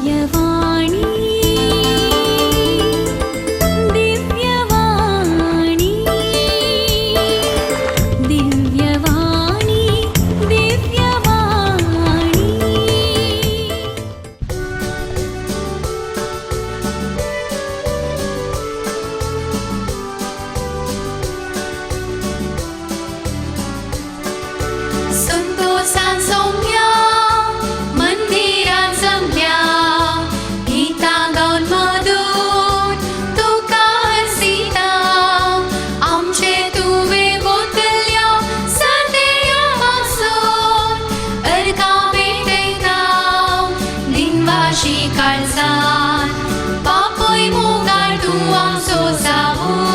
दिव्यवाणी दिव्यवाणी दिव्यवाणी दिव्यवाणी। संतोषान सौम्या मंदिरान जमल्या गीतां गावन मधूर तुका हरसिता आमचे तुवें वतल्या सदेण्या पासून अर्गां भेटयता निनवाशी काळजान बापूय मुगार तूं आमचो जावूं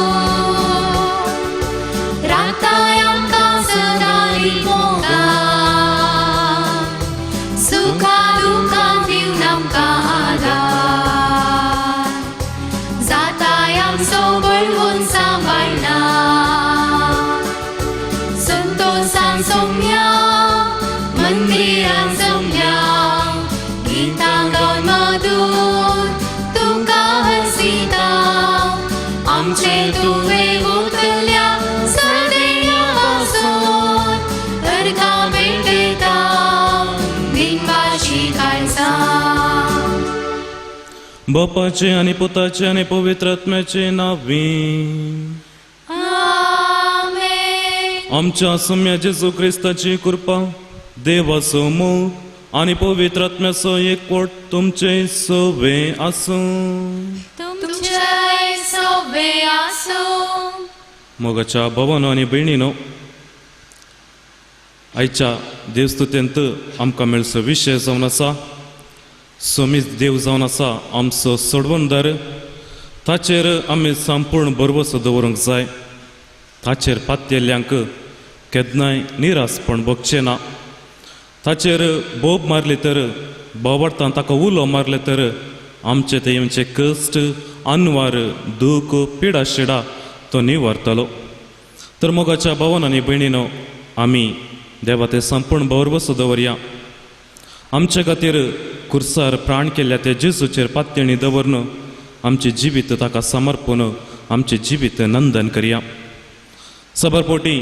राताय आमकां सदां मोगान सुखा दुखान दिवन आमकां आदार जाताय आमचो बळवून सांबाळना संतोषान सौम्या मंदिरान जमल्या गीतां गावन मधूर तुका हरसिता आमचे तुवें वतल्या सदेण्या पासून अर्गां भेटयता निनवाशी काळजान। बापाचे आनी पुताचे आनी पवित्र आत्म्याचे नांवी आमेन। आमच्या सौम्या जेजू क्रिस्ताची कृपा, देवाचो मोग आनी पवित्र आत्म्याचो एकवट तुमचे सवे आसूं। तुमचेय सोबे आसूं। मोगाच्या भावानो आनी भयणीनो, आयच्या देवस्तुतेंत आमकां मेळचो विशय जावन आसा समीज देव जावन आसा आमचो सोडवणदार। ताचेर आमी संपूर्ण भरवसो दवरूंक जाय। ताचेर पातयेल्ल्यांक केन्नाय निरासपण भोगचें ना। ताचेर बोब मारली तर, बोवाळटान ताका उलो मारले तर आमचे ते येवचे कश्ट, अनवार, दूख, पिडा शिडा तो निवारतलो। तर मोगाच्या भावान आनी भयणीनो, आमी देवा ते संपूर्ण भरवसो दवरया। आमचे खातीर कुर्सार प्राण केल्ल्या त्या जेजूचेर पातयेणी दवरून आमचें जिवीत ताका समर्पण, आमचें जिवीत नंदन करया। सबर पोटी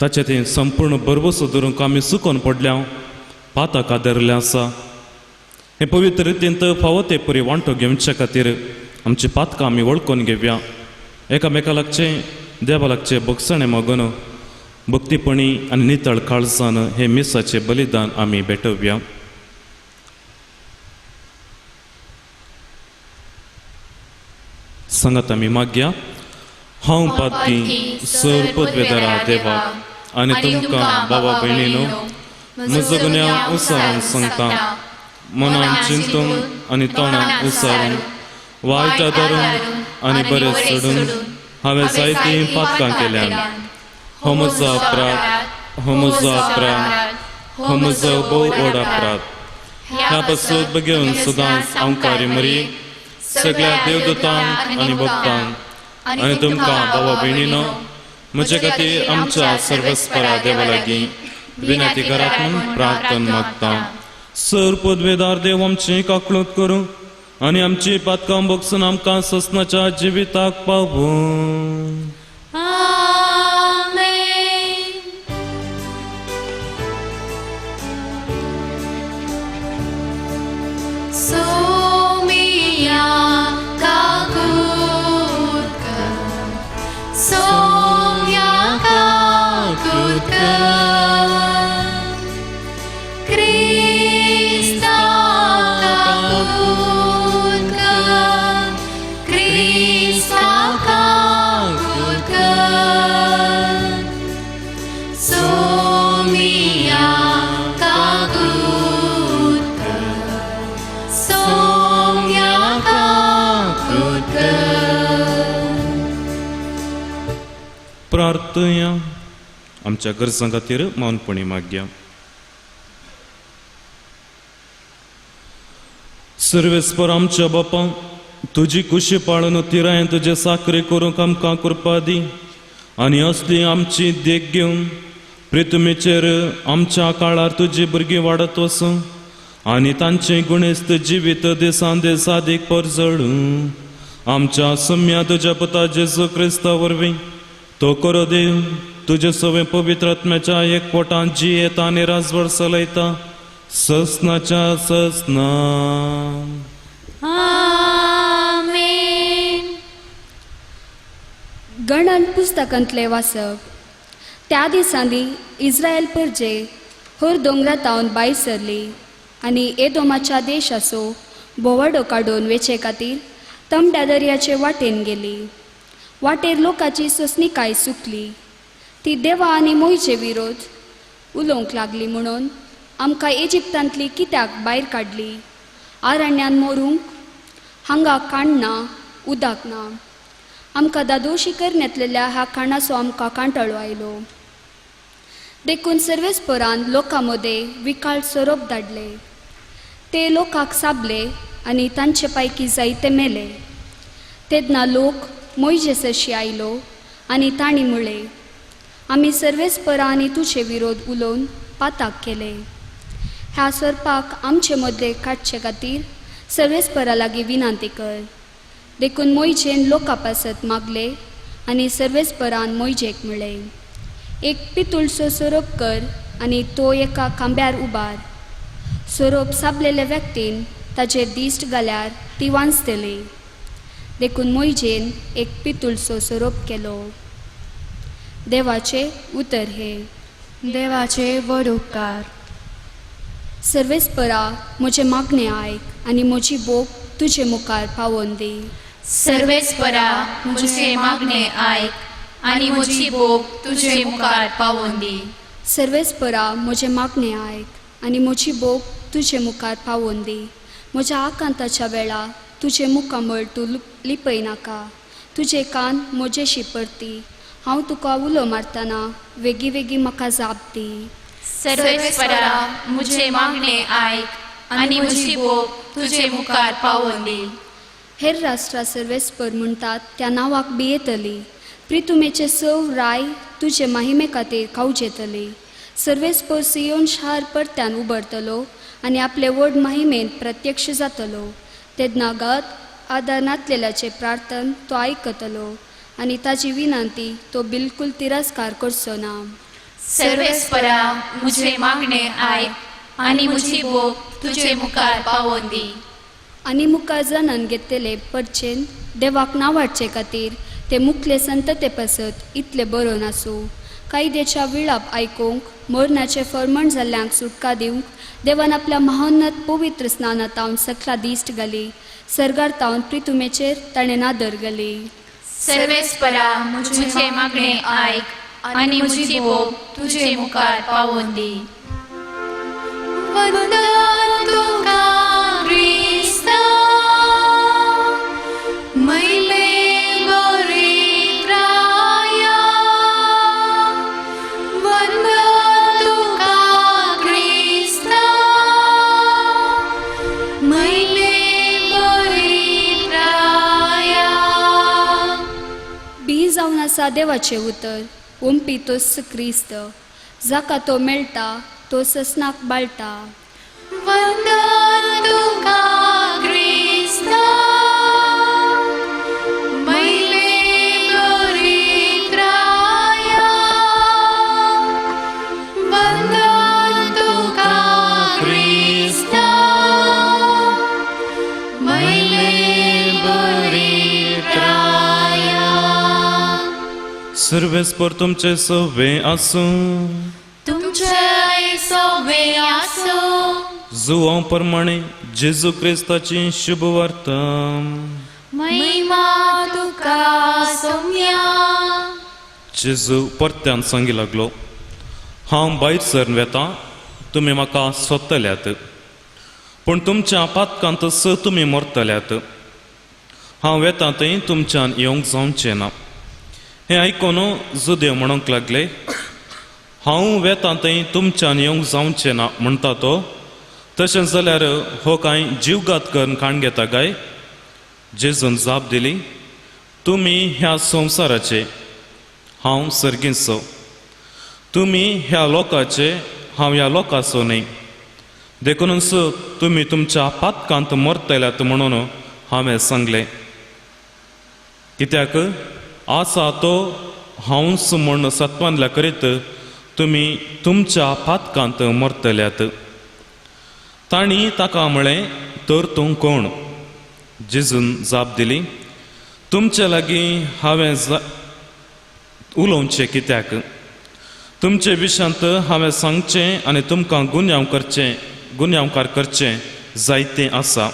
ताचें तें संपूर्ण भरवसो धरूंक आमी सुकोन पडल्या, पाताक आदरलें आसा। हे पवित्र रितींत फावो ते परी वांटो घेवचे खातीर आमची पातकां आमी वळखून घेवया। एकामेका लागचें देवा लागचें भोगसणें मागून भक्तीपणी आनी नितळ काळजान हे मिसाचें बलिदान आमी भेटोवया। सांगात आमी मागया। हांव पातकी सर पदवेदारा देवाक आनी तुमकां बाबा भयणीनो म्हजो गुन्यांव उसारून सांगता। मनान चिंतून आनी तोंडान उसारून, वायट धरून आनी बरें सोडून हांवें जायतीं पातकां केल्यान। हो म्हजो अपराध, हो म्हजो अपराध, हो म्हजो भोव व्हड अपराध। ह्या पासून घेवन सदांच आमकां मरी सगळ्या देवदूतांक आनी भक्तांक आनी तुमकां बाबा भयणीनो म्हजे खातीर आमच्या सर्वस्परा देवा लागीं विनंती करात म्हूण प्रार्थना मागता। सर पदवेदार देव आमची काकळूत करूं आनी आमची पातकां भोगसून आमकां ससनाच्या जिविताक पावूं। आमेन। सोमिया काकूत कर, सोम्या काकूत कर, क्रिस्ता काकूत कर, क्रिस्ता काकूत कर, सोमिया काकूत कर, सोम्या काकूत कर। प्रार्थया आमच्या गरजां खातीर मौनपणी मागया। सर्वेस्पर आमच्या बापा, तुजी कुशी पाळून तिरायेन तुजे साकरी करूंक आमकां कृपा दी आनी असली आमची देख घेवन प्रितुमेचेर आमच्या काळार तुजी भुरगीं वाडत वचूं। आनी तांचें गुणेस्त जिवीत दिसान दीस आदीक परजळूं. आमच्या सम्या तुज्या पुता जेजू क्रिस्ता वरवीं तो करो देव तुजे सवे पवित्र आत्म्याच्या एक पोटांत जियेता आनी राजवड चलयता ससनाच्या ससना. आमेन. गणन पुस्तकांतले वाचप. त्या दिसांनी इस्रायल परजे होर दोंगरातावन भायर सरली आनी एदोमाच्या देशाचो भोंवाडो काडून वेचे खातीर तमड्या दर्याचे वाटेन गेली. वाटेर लोकाची सोंसणीकाय सुकली. ती देवा आनी मोयचे विरोध उलोवंक लागली म्हणून आमकां इजिप्तांतली कित्याक भायर काडली? आरण्यान मोरूंक हांगा काण ना, उदक ना. आमकां दादोशी करण्यातलेल्या ह्या खाणाचो आमकां कांटाळो आयलो. देखून सर्वेस्परान लोकां मदें विकाळ सोरोप धाडले. ते लोकांक साबले आनी तांचे पैकी जायते मेले. तेन्ना लोक मोयजे सरशी आयलो आनी तांणी म्हळें, आमी सर्वेस्परा आनी तुजे विरोध उलोवन पाताक केले. ह्या सोरपाक आमचे मदले काडचे खातीर सर्वेस्परा लागीं विनंती कर. देखून मोयजेन लोकां पासत मागले आनी सर्वेस्परान मोयजेक म्हळें, एक पितूळचो सोरोप कर आनी तो एका खांब्यार उबार. सोरोप साबलेल्या व्यक्तीन ताचेर दिश्ट घाल्यार ती वांचतली. देखून मोयजेन एक पितूळचो सोरोप केलो. देवाचें उतर हें. देवाचे व्हड उपकार. सर्वेस्परा म्हजें मागणें आयक आनी म्हजी बोब तुजे मुखार पावोवन दी. सर्वेस्परा म्हजें मागणें आयक आनी म्हजी बोब तुजे मुखार पावोवन दी. सर्वेस्परा म्हजें मागणें आयक आनी म्हजी बोब तुजे मुखार पावोवन दी. म्हज्या आकांताच्या वेळा तुजें मुखामळ तूं लिपयनाका. तुजे कान म्हजेशी परती. हांव तुका उलो मारतना वेगीं वेगीं म्हाका जाप दी. सर्वेस्परा म्हजें मागणें आयक आनी म्हजी बोब तुजे मुखार पावोवन दी. हेर राष्ट्रां सर्वेस्पर म्हणटात त्या नांवाक भियेतली. प्रितुमेचे सव राय तुजे माहिमे खातीर खावजेतली. सर्वेस्पर सियोन शार परत्यान उबरतलो आनी आपले व्हड माहिमेन प्रत्यक्ष जातलो. तेन्ना गत आदार नातलेल्याचें प्रार्थन तो आयकतलो आनी ताजी विनंती तो बिलकुल तिरस्कार करचो ना. सर्वेस्परा म्हजें मागणें आयक आनी म्हजी बोब तुजे मुखार पावोवन दी. आनी मुखार जनन घेतलेले परचेन देवाक नांवाडचे खातीर ते मुखले संतते पासत इतले बरो नासूं. कायद्याच्या विळाप आयकूंक मरणाचें फर्मण जाल्ल्यांक सुटका दिवंक देवान आपल्या महोन्नत पवित्र स्नानातावन सकला दिश्ट घाली. सर्गार तावन प्रितुमेचेर ताणें नादर घाली. सर्वेस्परा म्हजें मागणें आयक आनी म्हजी बोब तुजे मुखार पावोवन दी. वंदन तुका क्रिस्ता मैले बरेत्राया. वंदन तुका क्रिस्ता मैले बरेत्राया. बी जावन आसा देवाचें उतर ओंपी तोच क्रिस्त. जाका तो मेळटा तो ससनाक बाळटा. वंदन तुका क्रिस्ता मैले बरेत्राया. वंदन तुका क्रिस्ता मैले बरेत्राया. सर्वेस्पर तुमचे सवे आसूं. तुमचे सवे आसूं. जुवां प्रमाणे जेजू क्रिस्ताची शुभ वार्ता. महिमा तुका सोम्या. जेजू परत्यान सांगी लागलो, हांव भायर सरन वेता, तुमी म्हाका सोदतल्यात, पूण तुमच्या पातकांतच तुमी मरतल्यात. हांव वेता थंय तुमच्यान येवंक जावचें ना. हें आयकून जुदेव म्हणूंक लागले, हांव वेता थंय तुमच्यान येवंक जावचें ना म्हणटा तो, तशें जाल्यार हो कांय जीवघात करून खाण घेता काय? जेजून जाप दिली, तुमी ह्या संवसाराचे, हांव सर्गीचो. तुमी ह्या लोकाचे, हांव ह्या लोकाचो न्हय. देखूनच तुमी तुमच्या पातकांत मरतल्यात म्हणून हांवें सांगलें. कित्याक आसा तो हांवच म्हूण सत्वानल्या करीत तुमी तुमच्या पातकांत मरतल्यात. तांणी ताका म्हळें, तर तूं कोण? जेजून जाप दिली, तुमचे लागीं हांवें उलोवचें कित्याक? तुमचे विशांत हांवें सांगचें आनी तुमकां गुन्यांवकार करचें जायतें आसा.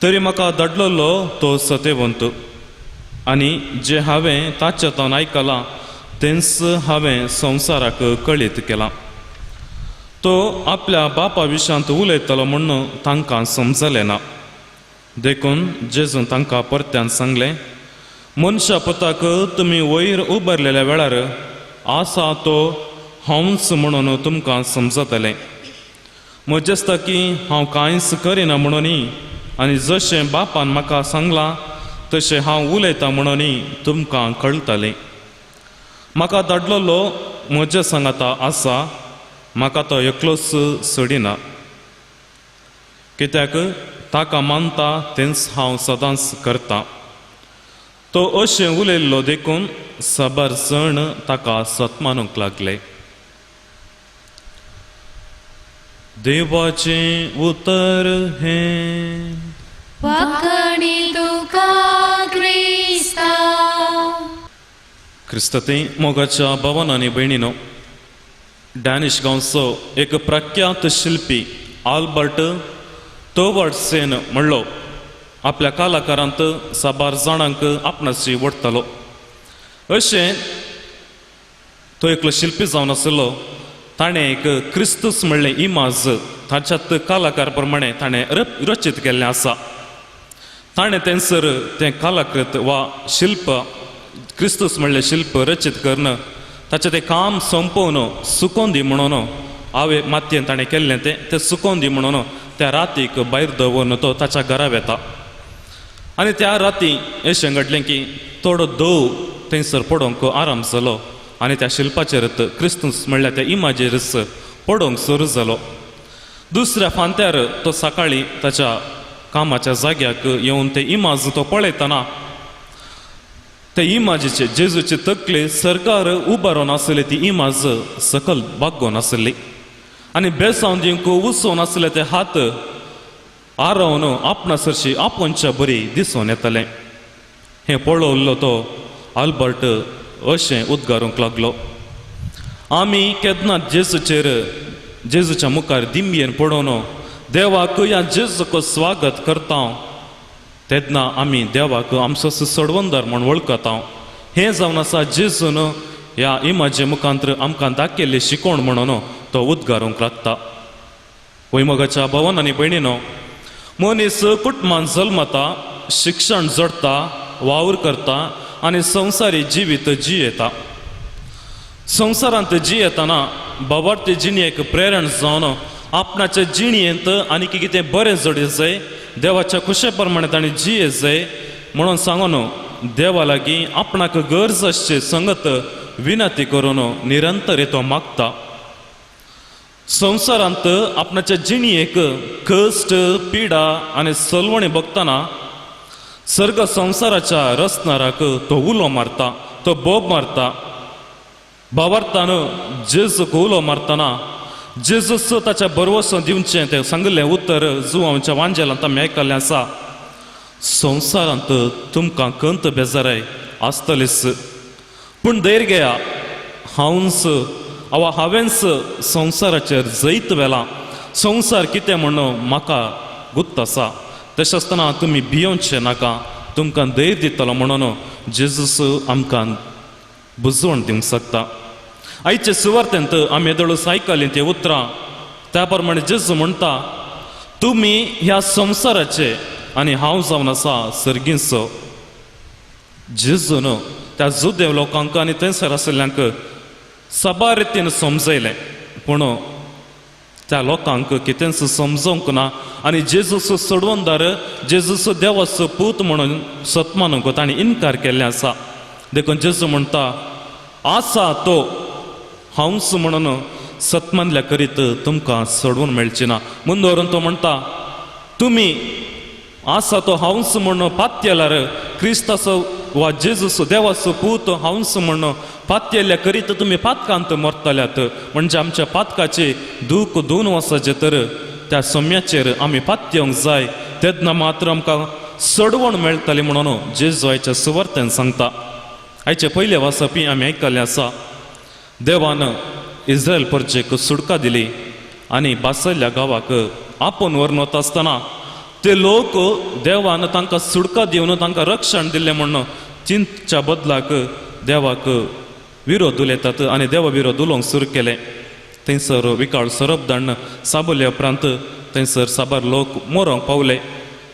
तरी म्हाका धाडलेलो तो सतेवंत आनी जें हांवें ताच्या तावन आयकलां तेंच हांवें संवसाराक कळीत केलां. तो आपल्या बापा विशांत उलयतलो म्हूण तांकां समजलें ना. देखून जेजून तांकां परत्यान सांगलें, मनशा पुताक तुमी वयर उबारलेल्या वेळार आसा तो हांवच म्हणून तुमकां समजतलें. म्हजेस्ता की हांव कांयच करिना म्हणून आनी जशें बापान म्हाका सांगलां तशें हांव उलयतां म्हणून तुमकां कळटलें. म्हाका धाडलेलो म्हजे सांगाता आसा, म्हाका तो एकलोच सोडिना, कित्याक ताका मानता तेंच हांव सदांच करतां. तो अशें उलयल्लो देखून साबार जण ताका सत्मानूंक लागले. देवाचें उतर हें. वाखणी तुका क्रिस्ता. क्रिस्ताते मोगाच्या भावान आनी भयणीनो, डॅनिश गांवचो एक प्रख्यात शिल्पी आल्बर्ट तोवर्डसेन म्हणलो आपल्या कलाकारांत साबार जाणांक आपणाची वडटालो. अशें तो एकलो शिल्पी जावन आशिल्लो. ताणें एक क्रिस्तूस म्हणलें इमाज ताच्यात कलाकार प्रमाणे ताणें रचीत केल्लें आसा. ताणें थंयसर तें कलाकृत वा शिल्प क्रिस्तूस म्हणलें शिल्प रचीत करून ताचें तें काम सोंपोवन सुकोवन दी म्हणून हांवें मातयेन ताणें केल्लें तें तें सुकोवन दी म्हणून त्या रातीक भायर दवरून तो ताच्या घरा वेता. आनी त्या राती अशें घडलें की थोडो दव थंयसर पडोवंक आराम जालो आनी त्या शिल्पाचेरच क्रिस्तूस म्हणल्यार त्या इमाजेरच पडोवंक सुरू जालो. दुसऱ्या फांत्यार तो सकाळीं ताच्या कामाच्या जाग्याक येवन ते इमाज तो पळयतना ते इमाजीचे जेजूचे तकले सरकार उबारून आसली ती इमाज सकल बागोवन आसली आनी बेसांव दिवंक उसोवन आसले ते हात आरोवन आपणा सरशी आपोवच्या बरी दिसून येतलें. हें पळोवल्लो तो आल्बर्ट अशें उद्गारूंक लागलो, आमी केन्ना जेजूचेर जेजूच्या मुखार दिंबयेन पडोवन देवाक ह्या जेजूक स्वागत करता तेन्ना आमी देवाक आमचो सोडवंदर म्हूण वळखता. हें जावन आसा जेजून ह्या इमाजे मुखांतर आमकां दाखयल्ली शिकवण म्हणून तो उद्गारूंक लागता. वयमोगाच्या भावान आनी भयणीनो, मनीस कुटुंबान जल्मता, शिक्षण जोडटा, वावर करता आनी संवसारी जिवीत जियेता. संवसारांत जियेतना बाबार्ती जिणेक प्रेरण जावन आपणाचे जिणेंत आनी कितें बरें जोडी जाय, देवाच्या खुशे प्रमाणे ताणें जिये जाय म्हणून सांगून देवा लागीं आपणाक गरज आसचे संगत विनंती करून निरंतर तो मागता. संवसारांत आपणाच्या जिणेक कश्ट, पिडा आनी सलवणी भोगतना सर्ग संवसाराच्या रचणाराक तो उलो मारता, तो बोब मारता. भावार्थान जेजूक उलो मारतना जेजूस ताच्या भरवसो दिवचें तें सांगिल्लें उतर जुवांच्या वांजेलांत आमी आयकल्लें आसा, संवसारांत तुमकां कंत बेजाराय आसतलीच, पूण धैर्य घेया, हांवच वा हांवेंच संवसाराचेर जैत व्हेलां. संवसार कितें म्हणून म्हाका गुत्त आसा, तशें आसतना तुमी भियोवचें नाका, तुमकां धैर्य दितलो म्हणून जेजूस आमकां बुजवण दिवंक शकता. आयचे सुवार्तेंत आमी येदोळूच आयकलीं ती उतरां, त्या प्रमाणे जेजू म्हणटा, तुमी ह्या संवसाराचे आनी हांव जावन आसा सर्गींचो. जेजून त्या जुदेव लोकांक आनी थंयसर आशिल्ल्यांक साबार रितीन समजयलें, पूण त्या लोकांक कितेंच समजोवंक ना आनी जेजूचो सोडवणदार, जेजूचो देवाचो पूत म्हणून सतमानूंक तांणी इनकार केल्लें आसा. देखून जेजू म्हणटा, आसा तो हांवच म्हणून सतमानल्या करीत तुमकां सोडून मेळची ना. मुंदवरून तो म्हणटा तुमी आसा तो हांवच म्हण पातयेल्यार क्रिस्ताचो वा जेजूचो देवाचो पूत हांवच म्हण पातयेल्ल्या करीत तुमी पातकांत मरतल्यात. म्हणजे आमच्या पातकाचे दूख दोन वर्साचे तर त्या सम्याचेर आमी पातयेवंक जाय तेन्ना मात्र आमकां सडवण मेळटली म्हणून जेजू आयच्या सुवार्तेन सांगता. आयचे पयले वाचपी आमी आयकल्लें आसा देवान इस्रायल परजेक सुडका दिली आनी बासयल्ल्या गांवाक आपोवन व्हरून वता आसतना ते लोक देवान तांकां सुडका दिवन तांकां रक्षण दिल्लें म्हणून चिंतच्या बदलाक देवाक विरोध उलयतात आनी देवा विरोध उलोवंक सुरू केलें. थंयसर विकाळ सोरोप दाण्ण साबोल्या उपरांत थंयसर साबार लोक मरोंक पावले.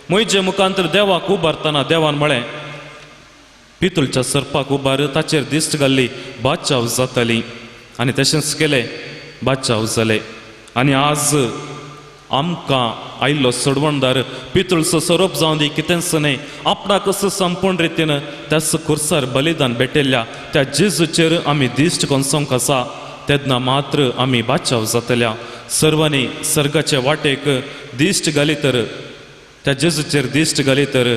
म्हजे मुखांतर देवाक उबारतना देवान म्हळें पितुळच्या सरपाक उबार ताचेर दिश्ट घाल्ली बादशाव जाताली आनी तशेंच केलें बादशाव जाले. आनी आज आमकां आयिल्लो सोडवणदार पितुळचो सोरोप जावन दी कितेंच न्हय आपणाक असो संपूर्ण रितीन त्याच खुर्सार बलिदान भेटिल्ल्या त्या जेजूचेर आमी दिश्ट कोनसोंक आसा तेन्ना मात्र आमी बादशाव जातल्या. सर्वांनी सर्गाचे वाटेक दिश्ट घाली तर त्या जेजूचेर दिश्ट घाली तर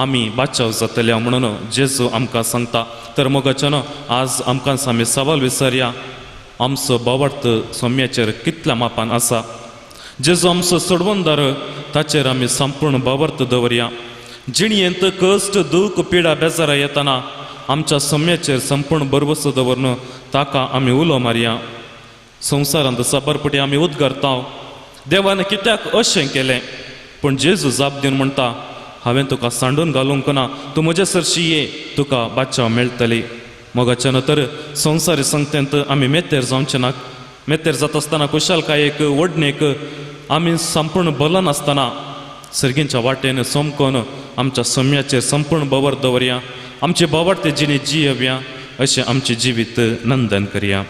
आमी बादशाव जातल्या म्हणून जेजू आमकां सांगता. तर मोगाच्यानो आज आमकां आमी सवाल विचारया आमचो बावडत सोम्याचेर कितल्या मापान आसा. जेजू आमचो सोडवणदार ताचेर आमी संपूर्ण बावर्त दवरया. जिणयेंत कश्ट दूख पिडा बेजारा येतना आमच्या सोम्याचेर संपूर्ण भरवसो दवरून ताका आमी उलो मारया. संवसारांत साबारपटी आमी उद्गारता देवान कित्याक अशें केलें पूण जेजू जाप दिवन म्हणटा हांवें तुका सांडून घालूंक ना तूं म्हजे सरशी ये तुका बादशाव मेळटली. मोगाच्यान तर संवसारी संगतेंत आमी मेतेर जावचे ना. मेतेर जाता आसतना खुशालकायेक ओडणेक आमी संपूर्ण बलनासतना सर्गींच्या वाटेन सोमकोन आमच्या सम्याचेर संपूर्ण बवर दवरया आमचे बावडते जिणे जियेवया अशें आमचें जिवीत नंदन करया.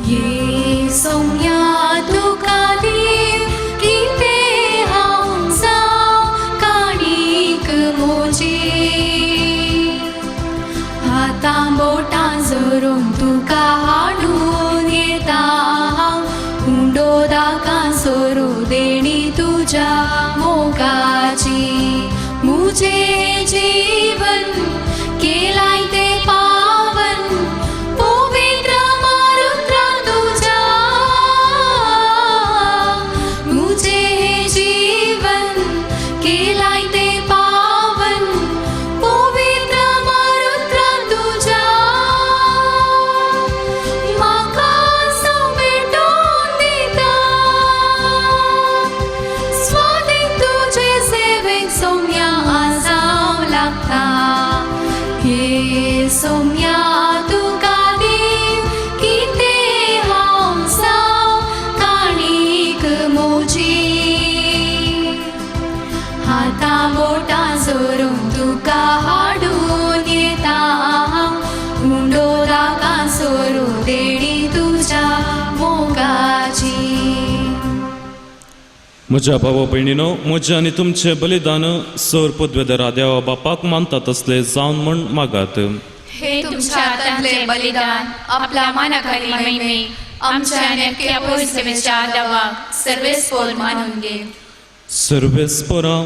ये सौम्या तुका दीव कितें हांव जावं काणीक म्हजी हातां बोटां जोरून तुका हाडून येता हांव उंडो दाकां सोरू देणी तुज्या मोगाची म्हजें जीवन केलाय तें पावन पवित्र मारुत्रा तुज्या म्हजें जीवन केलाय तें पावन पवित्र मारुत्रा तुज्या म्हाका समेटून दिता स्वादीक तुजे सेवेक सोम्या आसाव लागता. हे सोम्या तुका दीव कितें हांव जावं काणीक म्हजी हातां बोटां जोरून तुका हाडून येता हांव उंडो दाकां सोरू देणी तुज्या मोगाची. म्हज्या भावा भयणीनो म्हजें आनी तुमचें बलिदान सर पदवेदरा देवा बापाक मानता तसलें जावन म्हण मागात. हे तुमच्या हातांतले बलिदान आपल्या मानाखाली महिमे आमच्या आनी अख्ख्या पवित्रतेच्या देवाक सर्वेस्पोर मानून घे. सर्वेस्पोरा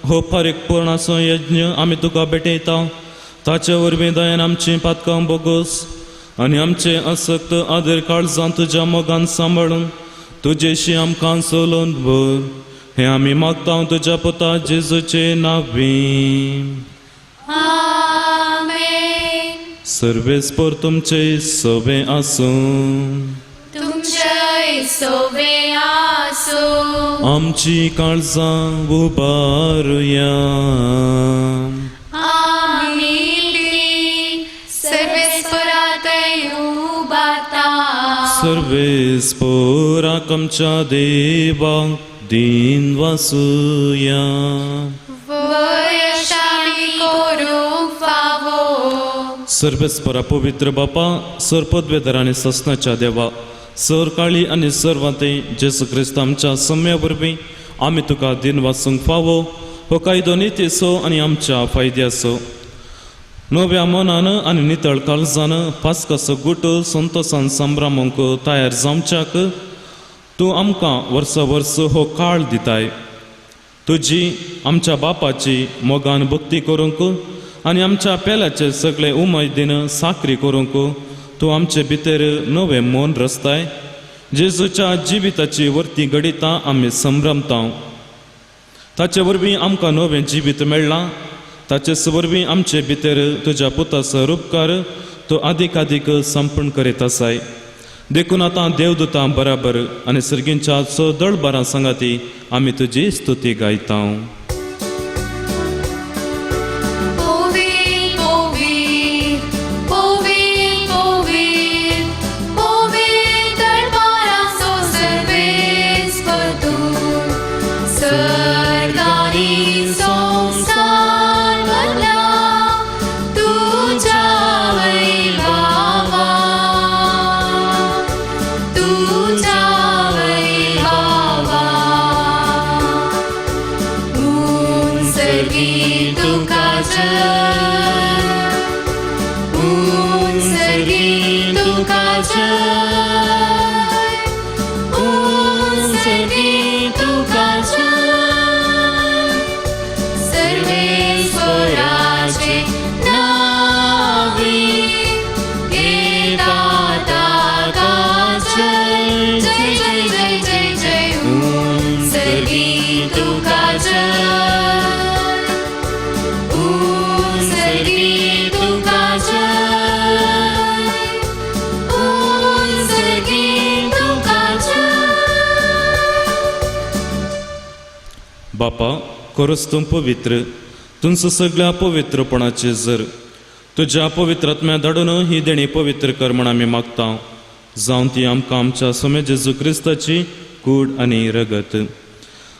हो फारीक पूर्णाचो यज्ञ आमी तुका भेटयता ताचे वरवीं दयान आमचीं पातकां बोगस आनी आमचे असक्त आदर काळजां तुज्या मोगान सांबाळून तुजेशी आमकां चलोवन भर हें आमी मागता तुज्या पुता जेजूचे नांवी. आमेन. सर्वेस्पोर तुमचे सवे आसूं तुमचे सोवे आसूं. आमची काळजां उबारुया. आमी ती सर्वेस्परातय उबारता. सर्वेस्पोराक आमच्या देवाक दीन वासुया. वयशाली करूंक फावो. सर्वेस्परा पवित्र बापा सर पदवेदार आनी ससनाच्या देवा सर काळी आनी सर्वांते जेजू क्रिस्त आमच्या सम्या वरवीं आमी तुका दिन वाचूंक फावो हो कायदो नितीचो आनी आमच्या फायद्याचो. नव्या मनान आनी नितळ काळजान पास्काचो गुट संतोसान संभ्रमूंक तयार जावच्याक तूं आमकां वर्सा वर्स हो काळ दिताय. तुजी आमच्या बापाची मोगान भक्ती करूंक आनी आमच्या पेल्याचे सगळे उमेदीन साकरी करूंक तूं आमचे भितर नवें मन रचताय. जेजूच्या जिविताची वर्ती घडितां आमी संभ्रमता. ताचे वरवीं आमकां नवें जिवीत मेळ्ळां. ताचेच वरवीं आमचे भितर तुज्या पुताचो रुपकार तूं आदीक आदीक संपूर्ण करीत आसाय. देखून आतां देवदूतां बराबर आनी सर्गींच्या दळबारां सांगाती आमी तुजी स्तुती गायता. बापा, खरोच तूं पवित्र, तुमचो सगळ्या पवित्रपणाचे जर तुज्या पवित्र आत्म्या धाडून ही देणी पवित्र कर म्हण आमी मागता. जावन ती आमकां आमच्या सोम्या जेजू क्रिस्ताची कूड आनी रगत.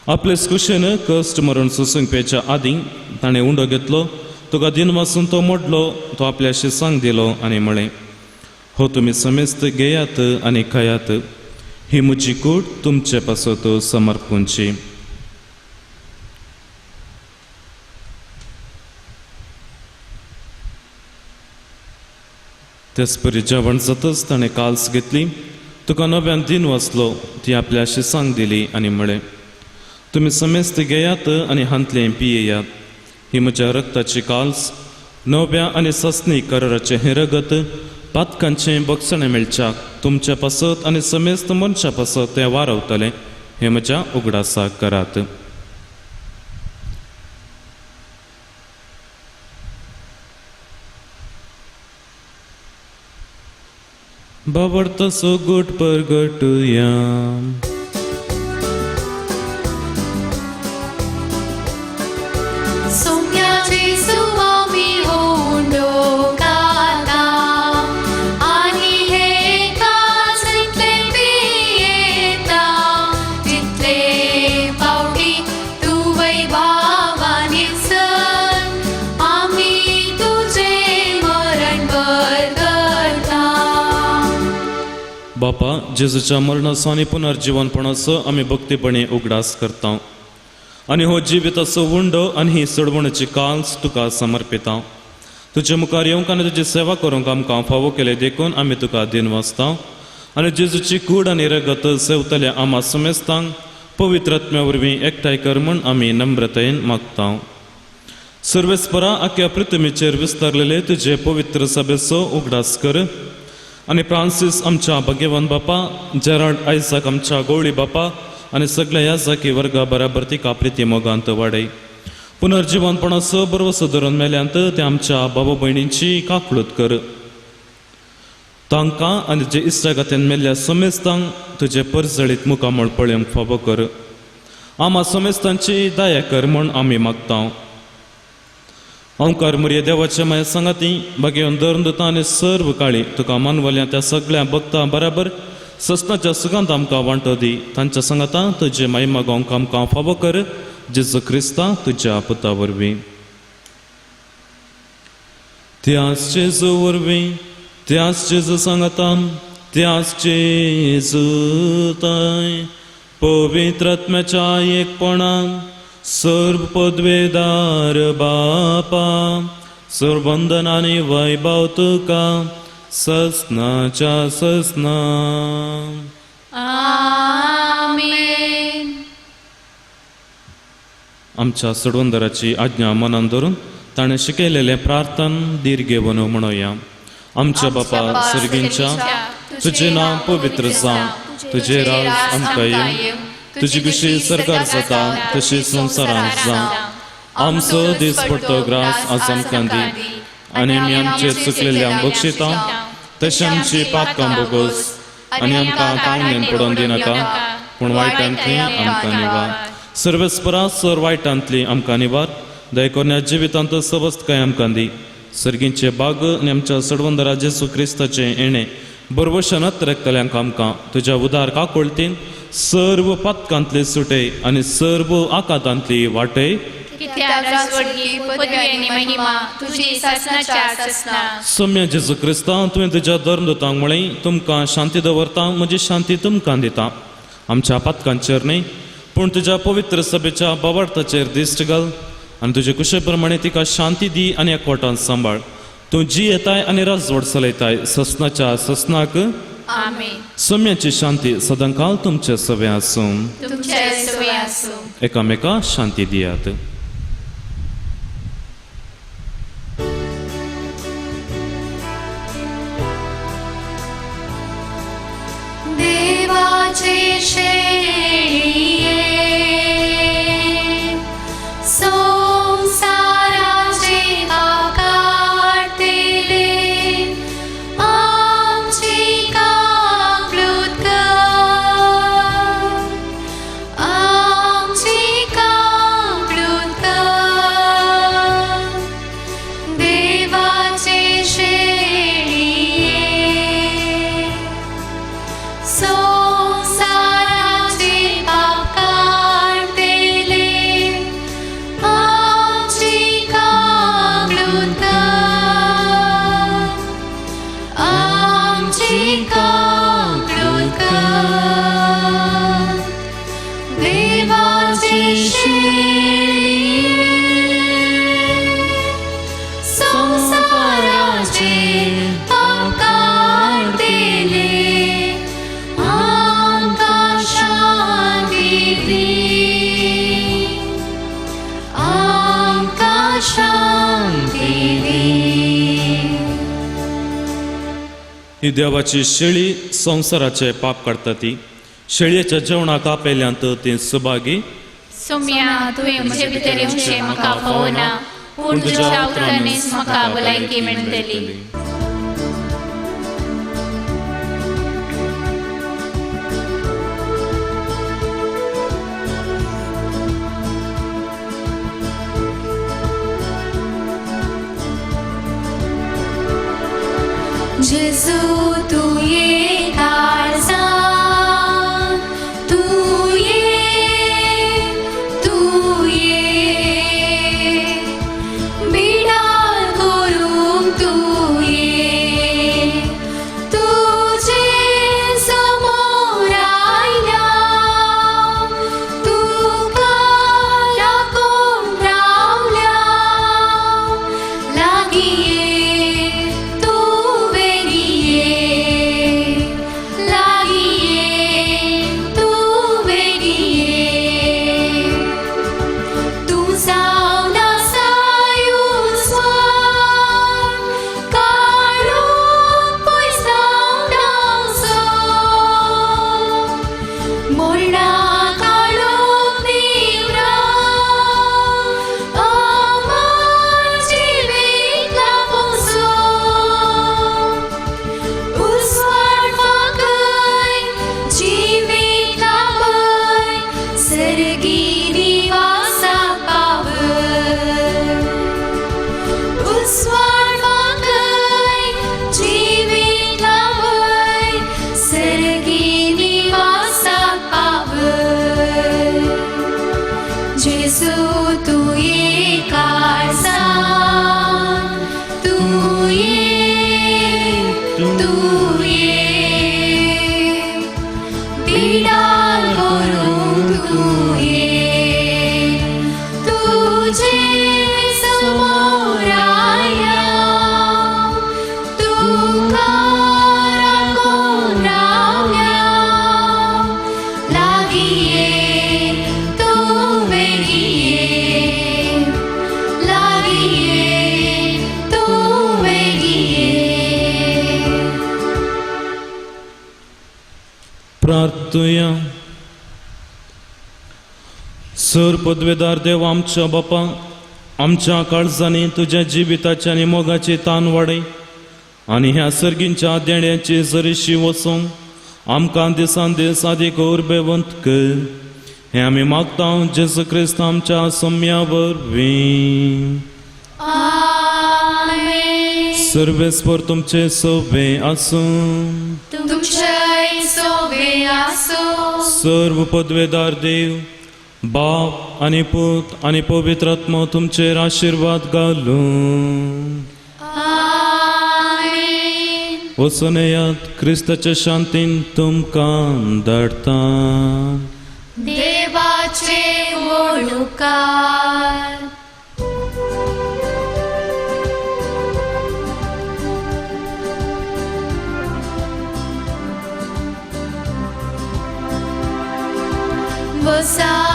आपले कुशेन कश्ट मरण सोसूंक पेच्या आदीं ताणें उंडो घेतलो, तुका दिन वासून तो मोडलो, तो आपल्या शिसांक दिलो आनी म्हळें, हो तुमी समेस्त घेयात आनी खायात, ही म्हजी कूड तुमचे पासत समर्पूंची. तेचपरी जेवण जातच ताणें काल्स घेतली, तुका नव्यान दिन वाचलो, ती आपल्या शिसांक दिली आनी म्हळें, तुमी समेस्त घेयात आनी हांतलें पियेयात, ही म्हज्या रक्ताची काल्स, नव्या आनी ससनी कराराचें हें रगत पातकांचें बक्षणें मेळच्याक तुमच्या पासत आनी समेस्त मनशा पासत तें वारवतलें, हें म्हज्या उगडासाक करात. बाबडतो गुट परगटुया. बापा, जेजूच्या मरणाचो आनी पुनर्जिवनपणाचो आमी भक्तीपणी उगडास करता आनी हो जिविताचो उंडो आनी ही सोडवणेची काल्स तुका समर्पिता. तुजे मुखार येवंक आनी तुजी सेवा करूंक आमकां फावो केले देखून आमी तुका दिन वाचता आनी जेजूची कूड आनी रगत सेवतल्या आमा समेस्तांक पवित्र आत्म्या वरवीं एकठांय कर म्हूण आमी नम्रतायेन मागता. सर्वेस्परा आख्या पृथ्वीचेर विस्तारलेले तुजे पवित्र सभेचो उगडास कर आनी फ्रांसीस आमच्या भाग्यवान बापा, जेराल्ड आयझाक आमच्या गवळी बापा आनी सगळ्या ह्या जाकी वर्गा बराबर तिका प्रिती मोगांत वाडय. पुनर्जिवनपणाचो बरवसो धरून मेल्यांत ते आमच्या बाबा भयणींची काकळूत कर. तांकां आनी जे इश्टागातीन मेल्ल्या समेस्तांक तुजे परजळीत मुखामळ पळोवंक फावो कर. आमा समेस्तांची दया कर म्हूण आमी मागता. ओंकार मुरये देवाच्या माया सांगाती भाग्यवन धरून दिता आनी सर्व काळी तुका मानवल्या त्या सगळ्या भक्तां बराबर सस्नाच्या सुगांत आमकां वांटो दी. तांच्या सांगाता तुजे मायमा गावंक आमकां फावो कर, जेजू क्रिस्ता तुज्या पुता वरवीं. त्याच जेजू वरवीं, त्याच जेजू सांगाता, त्याच जेजू ताय पवित्र आत्म्याच्या एकपणान सर्व पदवेदार बापा सर्व वंदन आनी वैभव तुका ससनाच्या ससना. आमेन. आमच्या सोडवंदराची आज्ञा मनान धरून ताणें शिकयलेलें प्रार्थन धीर घेवन म्हणोया. आमच्या बापा सर्गींच्या, तुजें नांव पवित्र जावं, तुजें राज आमकां येवं, तुजी कशी सरकार जाता तशी संवसारांत जावं. आमचो दिसपडतो ग्रास आज आमकां दी आनी आमी आमचे चुकलेल्यांक बक्षिता तशें आमची पातकां बोगोस आनी आमकां तांगेन पडोवन दिनाका, पूण वायटांतली आमकां निवार. सर्वेस्परा सर वायटांतली आमकां निवार, दयकोन्या जिवितांत सवस्तकाय आमकां दी. सर्गींचे बाग आनी आमच्या सडवंदरा जेसू क्रिस्ताचें येणें बरवशनत रखतल्यांक आमकां तुज्या उदार काकुळतीन सर्व पातकांतली सुटय आनी सर्व आकातांतली वाटय. कित्याक राजवडगी पदवी आनी महिमा तुजी सासनाच्या सासना. सम्या जेजू क्रिस्ता, तुवें तुज्या धर्मदूतांक म्हळें, तुमकां शांती दवरता, म्हजी शांती तुमकां दिता. आमच्या पातकांचेर न्हय पूण तुज्या पवित्र सभेच्या बाबार्थाचेर दिश्ट घाल आनी तुजे कुशे प्रमाणे तिका शांती दी आनी एकवटान सांबाळ. तूं जी येताय आनी राजवट चलयताय ससनाच्या ससनाक. आमेन. सम्याची शांती सदांकाल तुमचे सवे आसूं. तुमच्या सवे आसूं. एकामेका शांती दियात. देवाचे शेळये संसाराचे पाप काडतले, आमची काकळूत कर, आमची काकळूत कर. देवाचे शेळये संसाराचे पाप काडतले, आमची काकळूत कर, आमची काकळूत कर. देवाचे शेळये संसाराचे पाप काडतले, आमकां शांती दी, आमकां शांती दी. ही देवाची शेळी संवसाराचे पाप काडटा ती शेळयेच्या जेवणाक आपयल्यांत ती सुभागी. सोम्या, तुवें म्हजे भितर येवचें म्हाका फावना, पूण तुज्या उतरांनीच म्हाका भलायकी मेळटली. जेजू तूं ये काळजांत, तूं ये, तूं ये, बिडार करूंक तूं ये, तुजे समोर आयल्या, तुका राखून रावल्या, लागीं ये, तूं वेगीं ये, लागीं ये, तूं वेगीं ये. तूं जावन आसाय उजवाड, काळोख पयस जावन आसो, मोडणा काळोख निवरा, अमर जिवीत लाभोसो. उजवाड फांकय, जिवीत लाभय, सर्गी निवासाक पावय. उजवाड फांकय, जिवीत लाभय, सर्गी निवासाक पावय. जेजू तूं ये काळजांत, तूं ये, तूं ये, बिडार करूंक तूं ये, प्रार्थुया. सर पदवेदार देव आमच्या बापा, आमच्या काळजांनी तुज्या जिविताची आनी मोगाची तान वाडय आनी ह्या सर्गींच्या देण्याची जरीशी वचूंक आमकां दिसान दीस आदीक उर्बेवंत कर. हें आमी मागता जेजू क्रिस्त आमच्या सम्या वरवीं. आमेन. सर्वेस्पर तुमचे सोबे आसूं. तुमच्याय सोबे आसो. सर्व पदवेदार देव बाप आनी पूत आनी पवित्र आत्मो तुमचेर आशिर्वाद घालूं. आमेन. वचून येयात, क्रिस्ताच्या शांतीन तुमकां धाडटा. देवाचे वळुकार. वसा.